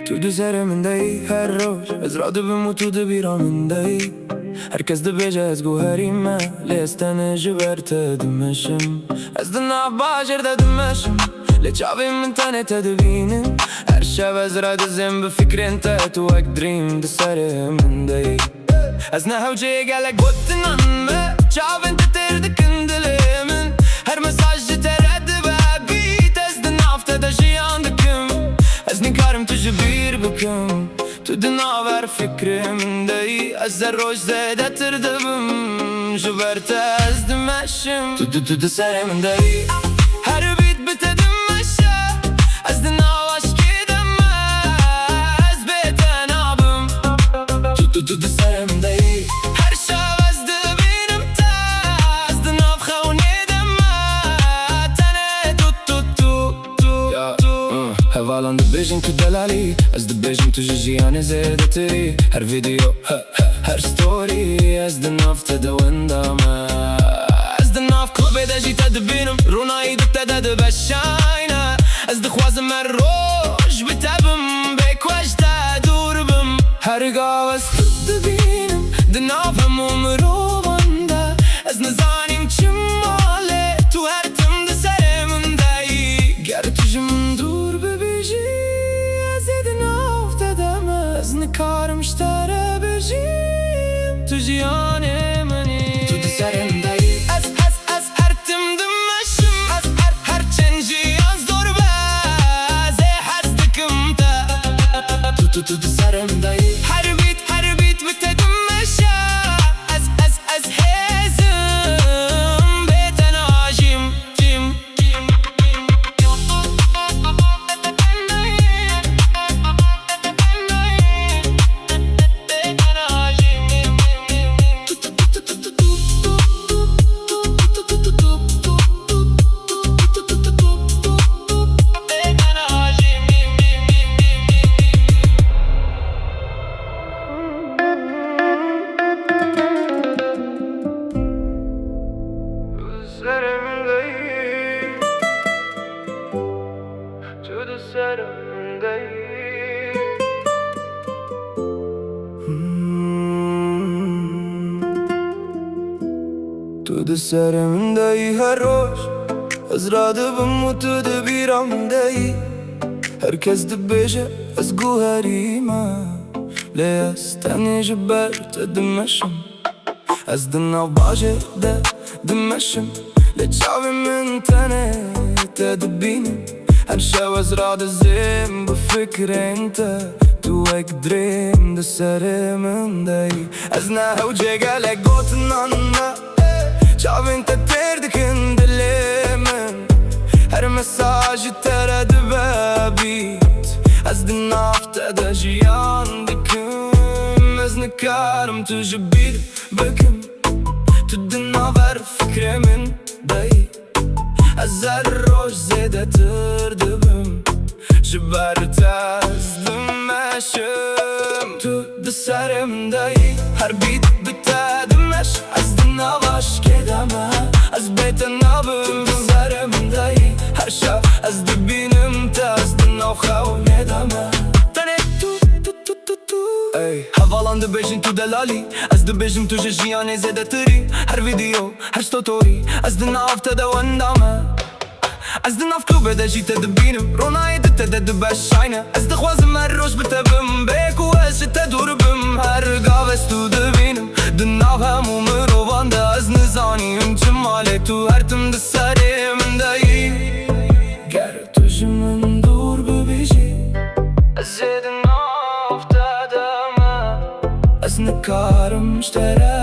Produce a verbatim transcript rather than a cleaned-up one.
Tu di serê min de yî her roj, ez radibim û tu di bîra min de yî. Her kes dibêje ez guherî me, lê ez tenê ji ber te dimeşim. Ez di nav bajêr de dimeşim, lê çavên min tenê te dibînin. Her şev ez radizêm bi fikrên te, tu wek dream di serê min de yî. Ez ne hewceyê gelek gotinan me, çavên te têr dikin dilê min. Her mesaj ji te re dibe beat, ez di nav te de jiyan dikim. Ez nikarim tu ji bîr bikim. Tu di nav her fikrê min de yî, ez her roj zêdetir dibim. Ji ber te ez dimeşim. Tu, tu, tu di serê min de yî. Her beat bi te dimeşe. Ez di nav aşkê de me, ez bê te nabim. Tu, tu, tu di serê min de yî. Her şev ez dibînim te, ez di nav xewnê de me. Tenê tu, tu, tu, tu, Ya, tu. uh, Hevalan dibêjin tu delalî, ez dibêjim tu ji jiyanê zêdetirî. Her vîdeo, he, he, her story, ez di nav te de wenda me. Ez di nav klubê de jî te dibînim, rûnayî di te de dibe şayne. Ez dixwazim her roj bi te bim, bê ku ez ji te dûr bim. Her gav ez tu dibînim, di nav hemû mirovan de. Ez nizanim çima lê tu her tim di serê min de yî. Ger tu ji min dûr bibî jî, ez ê di nav te de me. Ez nikarim ji te re bijîm, tu jiyanê min î. Tu di serê min de yî. Ez, ez, ez her tim dimeşim, ez her, her çend jiyan zor be, ez ê hez dikim te. Tu, tu, tu di serê min de yî. Her beat, her beat bi te dimeşe, ez, ez, ez hêzim, bê te najim. Serê min de yî. Tu di serê min de yî. Hmm. Tu di serê min de yî her roj. Ez radibim û tu di bîra min de yî. Her kes dibêje ez guherî me, lê ez tenê ji ber te dimeşim. Ez di nav bajê de dimeşim, lê çavên min tenê te dibînin. Her şew ez radizêm bi fikrên te, tu wek dream di serê min de yî. Ez ne hewcê gelek gotinan me, çavên te têr dikin dilê min. Her mesaj ji te re dibe beat, ez di nav te de jiyan dikim. Ez nikarim tu ji bîr bikim. Tu di nav her fikrê min de yî. Ez her roj zêdetir dibim. Ji ber te ez dimeşim. Tu di serê min de yî. Her beat bi te dimeş. Ez di nav aşkê de me. Ez bê te nabim. Tu di serê min de yî. Her şev ez dibînim te. Ez di nav xewnê de me. Tenê tu, tu, tu, tu, tu. Ey, hevalan dibêjin tu delalî. Ez dibêjim tu ji jiyanê zêdetirî. Her vîdeo, her stotorî, ez di nav te de wenda me. Ez di nav klubê de jî te dibînim, ronayê di te de dibe şayne. Ez dixwazim her roj bi te bim, bê ku ez ji te dûr bim. Her gav ez tu dibînim, di nav hemû mirovan de. Ez nizanim çima lê tu her tim di serê min de yî. Ger tu ji min dûr bibî jî, ez ê di nav te de me. Ez nikarim ji te re